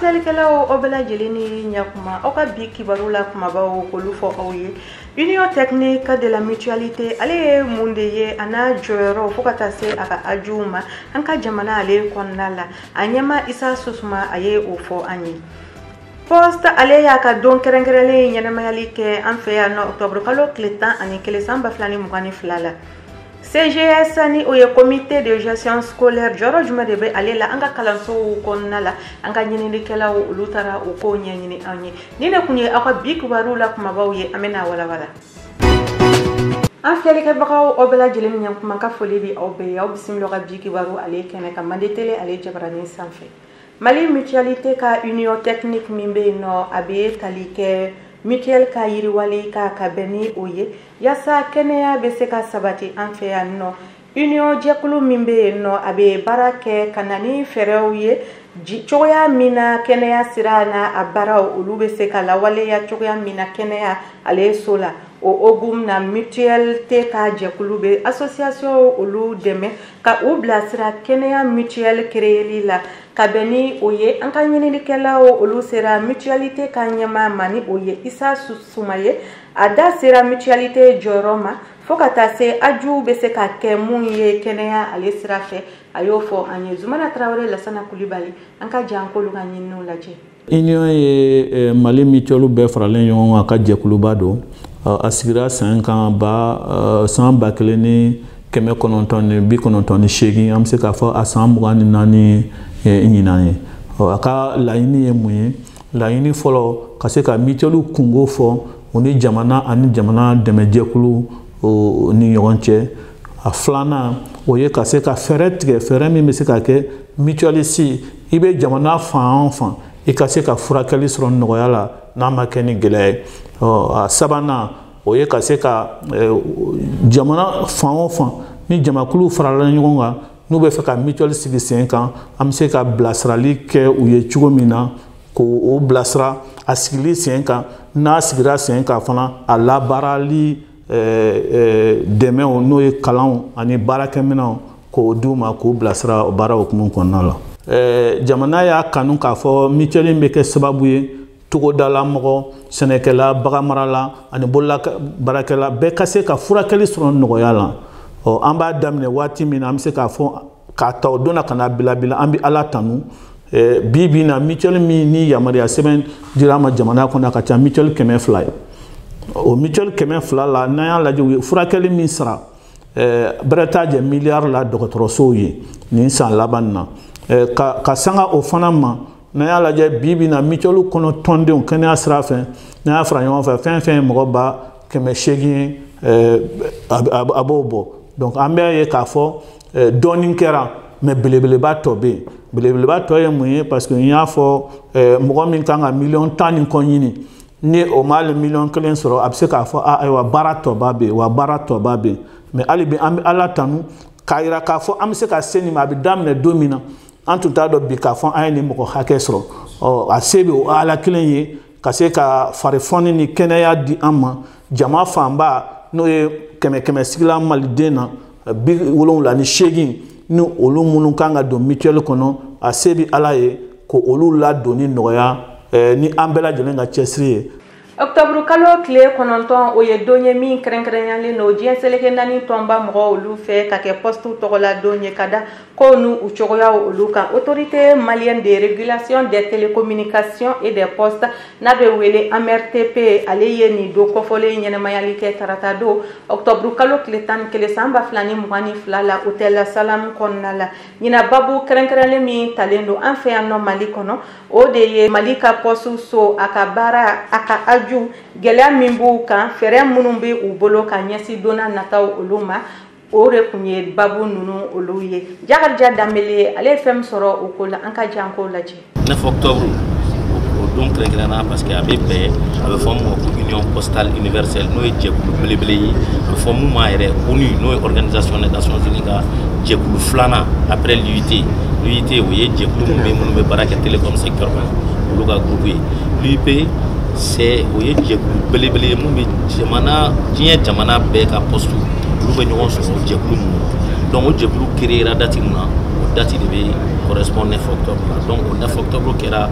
Filɛlikɛlaw, aw bɛɛ lajɛlen ni ɲakuma. Aw ka bi kibaru la kumabaw, k'olu fɔ aw ye. Union technique de la mutualité, ale ye mun de ye, a n'a jɔyɔrɔ, fo ka taa se a ka ajuw ma an ka jamana ale kɔnɔna la, a ɲɛma Isa Sosuma, a ye o fɔ an ye. Poste, ale y'a ka don kɛrɛnkɛrɛnlen ɲɛnɛmayali kɛ an fɛ yan nɔ octobre kalo tile 11 san 2022 la. CGS, ni o ye comité de gestion scolaire, jɔyɔrɔ jumɛn de bɛ ale la an ka kalansow kɔnɔna la? An ka ɲininikɛlaw, olu taara o kow ɲɛɲini an ye. Ni ne kun ye aw ka bi kibaruw la kumabaw ye, an bɛna walawala. An filɛlikɛbagaw, aw bɛɛ lajɛlen ni ɲankuma, ka foli bi aw bɛɛ ye. Aw bisimila ka bi kibaru ale kɛnɛ kan, Mande Télé ale jabaranin sanfɛ. Mali mutualité ka union technique min bɛ yen nɔ, a bɛ tali kɛ mutuelle ka yiriwali ka bɛn ni o ye, yaasa kɛnɛya bɛ se ka sabati an fɛ yan nɔ. Union jɛkulu min bɛ yen nɔ, a bɛ baara kɛ ka na ni fɛɛrɛw ye cogoya min na kɛnɛya sira n'a a baaraw, olu bɛ se ka lawaleya cogoya min na kɛnɛya ale so la. O hokumu na, mutualité ka jɛkulu bɛ association olu dɛmɛ ka u bilasira kɛnɛya mutuelle créeli la. Ka bɛn ni o ye, an ka ɲininikɛlaw, olu sera mutualité ka ɲɛmaa ma, ni o ye Isa Suma ye. A da sera mutualité jɔyɔrɔ ma, fo ka taa se ajuw bɛ se ka kɛ mun ye kɛnɛya ale sira fɛ, a y'o fɔ an ye. Zumana Tarawele, Lasana Kulibali, an ka jan k'olu ka ɲininiw lajɛ. Union ye Mali mutuelle bɛɛ faralen ɲɔgɔn kan ka jɛkuluba don. A sigira san kan ba san 1998. An bɛ se k'a fɔ a san 24 ɲinan ye. A ka laɲini ye mun ye? Laɲini fɔlɔ, ka se ka mutuelle kungo fɔ u ni jamana ani jamana dɛmɛjɛkulu ni ɲɔgɔn cɛ. A filanan, o ye ka se ka fɛɛrɛ tigɛ, fɛɛrɛ min bɛ se ka kɛ mutualiste, i bɛ jamana fan o fan, i ka se ka furakɛli sɔrɔ nɔgɔya la n'a ma kɛ ni gɛlɛya ye. A sabanan, o ye ka se ka jamana fan o fan ni jamakulu farala ɲɔgɔn kan, n'u bɛ fɛ ka mutuelle sigi sen kan, an bɛ se ka bilasirali kɛ u ye cogo min na k'o bilasira a sigili sen kan, n'a sigira sen kan fana, a labaarali dɛmɛw, n'o ye kalanw ani baarakɛminɛnw, k'o d'u ma k'u bilasira o baara hukumu kɔnɔna la. Jamana y'a kanu k'a fɔ mutuelle bɛ kɛ sababu ye togodala mɔgɔ, sɛnɛkɛla, baganmarala ani bolola baarakɛla bɛɛ ka se ka furakɛli sɔrɔ nɔgɔya la. Ɔ, an b'a daminɛ waati min na, an bɛ se k'a fɔ k'a ta o don na ka na bila bi la, an bɛ Ala tanu. Bi bi in na, mutuelle min ni yamaruya sɛbɛn dira an ma jamana kɔnɔ, a ka ca mutuelle 200 ye. O mutuelle 200 la, n'an y'a lajɛ, u ye furakɛli min sara, bɛrɛ t'a jɛ miliyari la dɔgɔtɔrɔsow ye nin san laban na. Ka sanga o fana ma, n'an y'a lajɛ bi bi in na, mutuelle kɔnɔ tɔndenw kɛnɛya sira fɛ, n'an y'a fara ɲɔgɔn fɛ, fɛn fɛn ye mɔgɔ 800,000 ye, a b'o bɔ. Donc an b'a ye k'a fɔ dɔɔnin kɛra, mais belebeleba tɔ bɛ yen. Belebeleba tɔ ye mun ye? Parce que n y'a fɔ, mɔgɔ min kan ka miliyɔn 10 ni kɔ ɲini, ni o ma hali miliyɔn 1 sɔrɔ, a bɛ se k'a fɔ a ayiwa, baara tɔba bɛ yen wa, baara tɔba bɛ yen. Mais hali bi, an bɛ Ala tanu k'a yira k'a fɔ an bɛ se ka se nin ma. A bɛ daminɛ don min na, an tun t'a dɔn bi k'a fɔ an ye nin mɔgɔ hakɛ sɔrɔ. Ɔ, a se bɛ o Ala kelen ye ka se ka farifɔni ni kɛnɛya di an ma. Jama fanba, n'o ye kɛmɛ kɛmɛ sigila maliden na 78, ni olu minnu kan ka don mutuelle kɔnɔ, a se bɛ Ala ye ko olu ladonni nɔgɔya ni an bɛɛ lajɛlen ka cɛsiri ye. Octobre kalo tile 9, o ye don ye min kɛrɛnkɛrɛnyalen don diɲɛ seleke naani tɔnba mɔgɔw olu fɛ ka kɛ poste tɔgɔla don ye, ka da kow n'u u cogoyaw olu kan. Autorité malienne de régulation des télécommunications et des postes, n'a bɛ wele AMRTP, ale ye nin don kɔfɔlen ɲɛnɛmayali kɛ tarata don octobre kalo tile 11 san 2022 la, hôtel Salam kɔnɔna la. Ɲinan, babu kɛrɛnkɛrɛnlen min talen don an fɛ yan nɔ Mali kɔnɔ, o de ye Mali ka poste so, a ka baara, a ka aju, gɛlɛya min b'u kan, fɛɛrɛ minnu bɛ u bolo ka ɲɛsin donna nataw olu ma, o de tun ye babu ninnu olu ye. Jakarija Danbele, ale ye fɛn min sɔrɔ o ko la, an ka jan k'o lajɛ. 9 octobre, o don kɛrɛnkɛrɛnna parce que a bɛ bɛn, a bɛ fɔ min ma ko Union postale universelle, n'o ye jɛkulu belebele ye, a bɛ fɔ mun ma yɛrɛ ONU, n'o ye Organisation des Nations Unies ka jɛkulu filanan après l'UIT. L'UIT, o ye jɛkulu min bɛ minnu bɛ baara kɛ télécom secteur kɔnɔ, olu ka groupe ye. L'UIP, c'est o ye jɛkulu belebele ye mun bɛ jamana, diɲɛ jamana bɛɛ ka poste, olu bɛ ɲɔgɔn sɔrɔ jɛkulu mun. Donc o jɛkulu créera date mun na, o date de bɛ correspond 9 octobre la. Donc o 9 octobre kɛra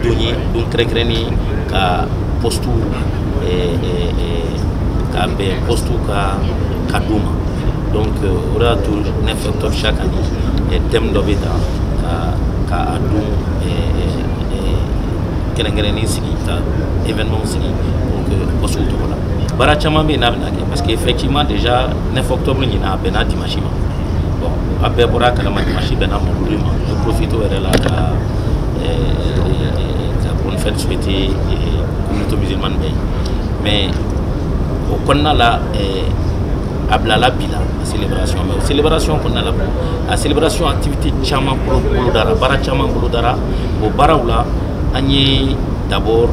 don ye, don kɛrɛnkɛrɛnnen ka poste ka bɛn poste ka don ma. Donc o de y'a to 9 octobre chaque année thème dɔ bɛ ta ka a don kɛrɛnkɛrɛnnen sigi ka événement sigi pour que poste tɔgɔ la. Baara caman bɛ yen n'a bɛna kɛ, parce que effectivement déjà 9 octobre ɲinan a bɛnna dimanche ma. Bon, a bɛɛ bɔra a kalama, dimanche bɛnna Mawuludu ma. Je profite o yɛrɛ la ka bonne fête souhaiter communauté musulmane bɛɛ ye. Mais o kɔnɔna la, a bilala bi la a célébration, mais o célébration kɔnɔna la, a célébration activité caman bolodara, baara caman bolodara. O baaraw la, an ye d'abord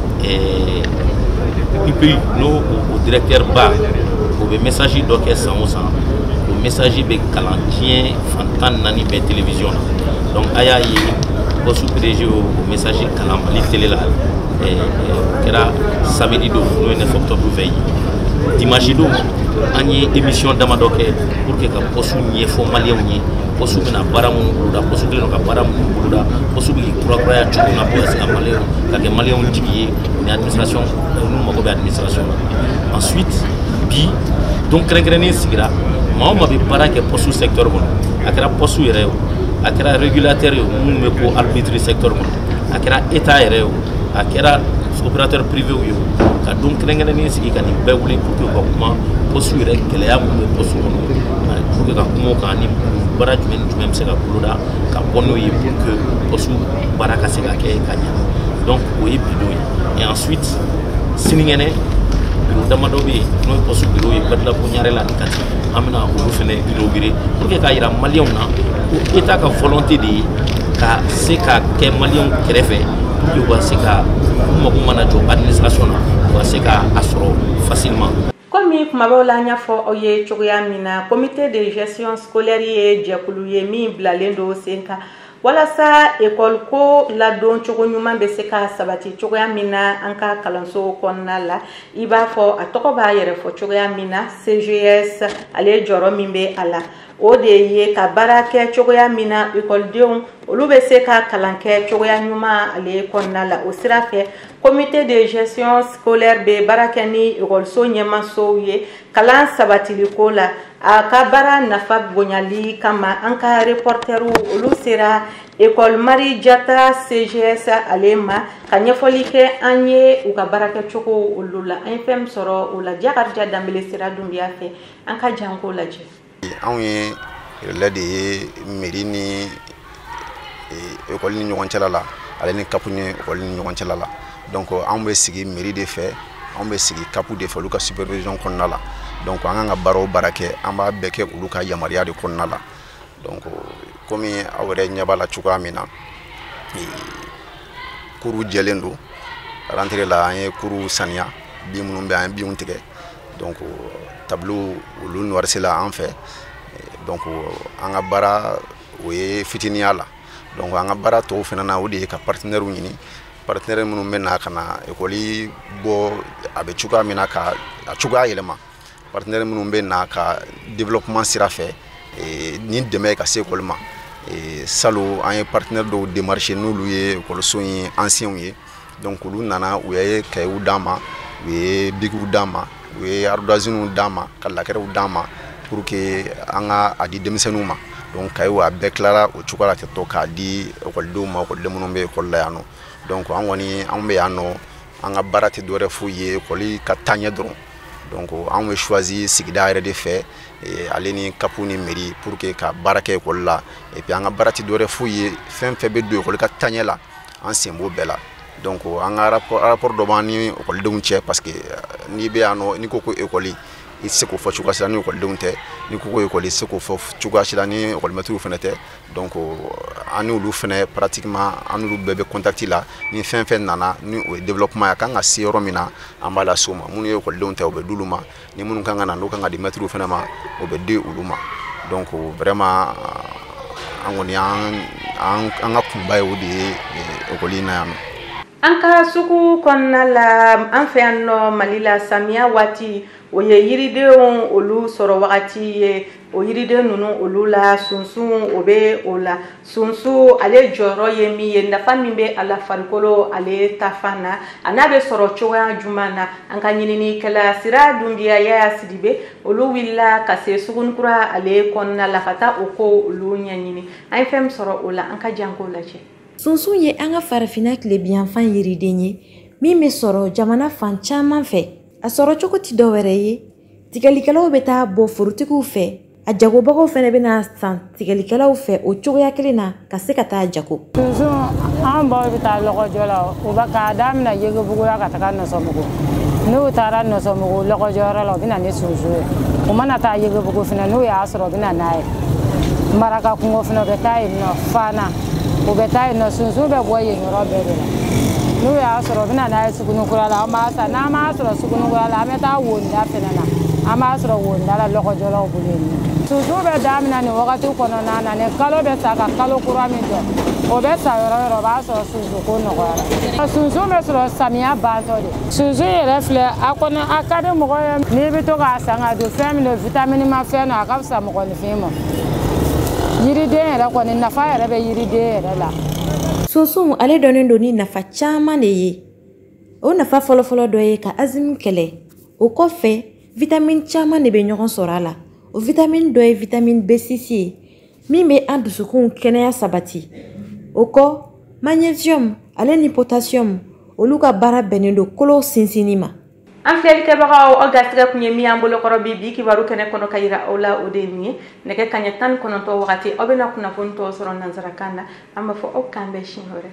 UPU n'o o directeur ba, o bɛ message dɔ kɛ san o san. O message bɛ kalan diɲɛ fan 14 bɛɛ télévision na. Donc a y'a ye poste PDG o message kalan Mali télé la. O kɛra samedi don, n'o ye 9 octobre veille. Dimanche don, an ye émission damadɔ kɛ pour que ka poste ɲɛfɔ maliyɛnw ye, poste bɛna baara minnu boloda, poste kɛlen don ka baara minnu boloda, poste bɛ k'i kurakuraya cogo min na pour ka se ka maliyɛnw ka kɛ maliyɛnw jigi ye ni administration n'u mago bɛ administration na. Ensuite, bi don kɛrɛnkɛrɛnnen sigira, maa o maa bɛ baara kɛ poste secteur kɔnɔ, a kɛra poste yɛrɛ ye o, a kɛra régulateur ye o, minnu bɛ ko arbitre secteur kɔnɔ, a kɛra état yɛrɛ ye o, a kɛra opérateur privé ye o, ka don kɛrɛnkɛrɛnnen sigi ka nin bɛɛ wele pour que ka kuma poste yɛrɛ gɛlɛya mun bɛ poste kɔnɔ, pour que ka kuma o kan, ni baara jumɛn ni jumɛn bɛ se ka boloda ka bɔ n'o ye pour que poste baara ka se ka kɛ ka ɲɛ. Donc o ye bi don ye. Et ensuite, sinikɛnɛ, bureau damadɔ bɛ yen, n'o ye poste bureau ye Badalabugu, Ɲarela ani Kati, an bɛna olu fɛnɛ inaugurer pour que k'a yira maliyɛnw na ko état ka volonté de ye ka se ka kɛ maliyɛnw kɛrɛfɛ pour que u ka se ka u mago mana jɔ administration na, u ka se ka a sɔrɔ facilement. Komi kumabaw la, an y'a fɔ aw ye cogoya min na, comité de gestion scolaire ye jɛkulu ye min bilalen don sen kan walasa ekɔli ko ladon cogo ɲuman bɛ se ka sabati cogoya min na an ka kalanso kɔnɔna la. I b'a fɔ a tɔgɔ b'a yɛrɛ fɔ cogoya min na, CGS ale jɔyɔrɔ min bɛ a la, o de ye ka baara kɛ cogoya min na ekɔlidenw olu bɛ se ka kalan kɛ cogoya ɲuman ale kɔnɔna la. O sira fɛ, comité de gestion scolaire bɛ baara kɛ ni ekɔliso ɲɛmasow ye kalan sabatiliko la. A ka baara nafa bonyali kama, an ka reporteriw olu sera école Mari Jata CGS ale ma ka ɲɛfɔli kɛ an ye u ka baarakɛcogo olu la. An ye fɛn min sɔrɔ o la, Jakarija Danbele sira Dunbiya fɛ, an ka jan k'o lajɛ. Anw ye relais de ye mairie ni école ni ɲɔgɔn cɛla la, ale ni CAP ni école ni ɲɔgɔn cɛla la. Donc anw bɛ sigi mairie de fɛ, anw bɛ sigi CAP de fɛ, olu ka supervision kɔnɔna la. Donc an kan ka baara o baara kɛ, an b'a bɛɛ kɛ olu ka yamaruya de kɔnɔna la. Donc komi aw yɛrɛ ɲɛ b'a la cogoya min na, kuru jɛlen don. Rentrée la, an ye kuru saniya, bin minnu bɛ, an ye binw tigɛ. Donc tableau olu noirci la an fɛ. Donc an ka baara o ye fitiniya la. Donc an ka baara tɔw fana na, o de ye ka partenaires ɲini, partenaire minnu bɛ na ka na ekɔli bɔ a bɛ cogoya min na ka a cogoya yɛlɛma, partenaire minnu bɛ na ka développement sira fɛ ni dɛmɛ ka se ekɔli ma. Salon, an ye partenaire dɔw démarché, n'olu ye ekɔliso in anciens ye. Donc olu nana, u ye cahiers d'an ma, u ye bikiw d'an ma, u ye ardoisiw d'an ma, ka lakɛrɛw d'an ma pour que an ka a di denmisɛnninw ma. Donc cahiers a bɛɛ tilara o cogoya la ten tɔ k'a di ekɔlidenw ma, ekɔliden minnu bɛ ekɔli la yan nɔ. Donc an kɔni, anw bɛ yan nɔ, an ka baara tɛ dɔwɛrɛ foyi ye ekɔli ka taaɲɛ dɔrɔn. Donc anw bɛ choisi sigida yɛrɛ de fɛ, ale ni CAP ni mairie, pour que ka baara kɛ ekɔli la. Et puis an ka baara tɛ dɔwɛrɛ foyi ye, fɛn fɛn bɛ don ekɔli ka taaɲɛ la, an sen b'o bɛɛ la. Donc an ka rapport dɔ b'an ni ekɔlidenw cɛ, parce que n'i bɛ yan nɔ, n'i ko ko ekɔli, i tɛ se k'o fɔ cogoya si la ni ekɔlidenw tɛ, n'i ko ko ekɔli, i tɛ se k'o fɔ cogoya si la ni ekɔlimɛtiriw fana tɛ. Donc an n'olu fana, pratiquement an n'olu bɛɛ bɛ contact la. Ni fɛn fɛn nana ni o ye développement ye, a kan ka se yɔrɔ min na, an b'a lase o ma. Minnu ye ekɔlidenw ta, o bɛ d'olu ma. Ni minnu kan ka na, n'o kan ka di mɛtiriw fana ma, o bɛ di olu ma. Donc vraiment, an kɔni, an ka kunba ye o de ye ekɔli in na yan nɔ. An ka sugu kɔnɔna la, an fɛ yan nɔ Mali la, samiya waati o ye yiridenw olu sɔrɔ wagati ye. O yiriden ninnu olu la sunsun o bɛ o la. Sunsun ale jɔyɔrɔ ye min ye, nafa min bɛ a la farikolo ale ta fan na, a n'a bɛ sɔrɔ cogoya jumɛn na, an ka ɲininikɛla Sira Dunbiya Yaya Sidibe olu wulila ka se Sugunikura ale kɔnɔna la ka taa o ko olu ɲɛɲini. An ye fɛn min sɔrɔ o la, an ka jan k'o lajɛ. Sunsun ye an ka farafinna tilebinyanfan yiriden ye min bɛ sɔrɔ jamana fan caman fɛ. A sɔrɔ cogo tɛ dɔwɛrɛ ye, tigɛlikɛlaw bɛ taa bɔ forotigiw fɛ, a jagobagaw fana bɛna san tigɛlikɛlaw fɛ o cogoya kelen na ka se ka taa jago. Sunsun an baw bɛ taa lɔgɔjɔ la, u bɛ k'a daminɛ Yegebugu la ka taga Nɔsɔnbugu. N'u taara Nɔsɔnbugu lɔgɔjɔyɔrɔ la, u bɛ na ni sunsun ye. U mana taa Yegebugu fana, n'u y'a sɔrɔ u bɛ na n'a ye. Maraka kungo fana, u bɛ taa yen nɔ, Fana u bɛ taa yen nɔ. Sunsun bɛ bɔ yen yɔrɔ bɛɛ de la. N'u y'a sɔrɔ u bɛ na n'a ye Sugunikura la, an b'a san. N'an m'a sɔrɔ Sugunikura la, an bɛ taa Wonida fana na, an b'a sɔrɔ Wonida la lɔgɔjɔlaw bolo yen nɔ. Sunsun bɛ daminɛ nin wagati kɔnɔna na, nin kalo bɛ sa ka kalo kura min jɔ, o bɛ sa yɔrɔ yɔrɔ, o b'a sɔrɔ sunsun ko nɔgɔyara. Sunsun bɛ sɔrɔ samiya bantɔ de. Sunsun yɛrɛ filɛ, a kɔni a ka di mɔgɔ ye, n'i bɛ to k'a san ka don fɛn min don, vitamini ma fɛn don, a ka fisa mɔgɔninfin ma. Yiriden yɛrɛ kɔni, nafa yɛrɛ bɛ yiriden yɛrɛ la. Sunsun ale dɔnnen don ni nafa caman de ye. O nafa fɔlɔfɔlɔ dɔ ye ka asthme kɛlɛ. O kɔfɛ, vitamine caman de bɛ ɲɔgɔn sɔrɔ a la. O vitamine dɔ ye vitamine B6 ye min bɛ an dusukunw kɛnɛya sabati. O kɔ, magnésium ale ni potassium olu ka baara bɛnnen don kolo sinsinni ma. An filɛlikɛbagaw, aw garisɛgɛ kun ye min y'an bolokɔrɔ bi bi kibaru kɛnɛ kɔnɔ ka yira aw la, o de ye nin ye. Nɛgɛ kanɲɛ 19 wagati, aw bɛna kunnafoni tɔw sɔrɔ nansarakan na. An b'a fɔ aw k'an bɛn siɲɛ wɛrɛ.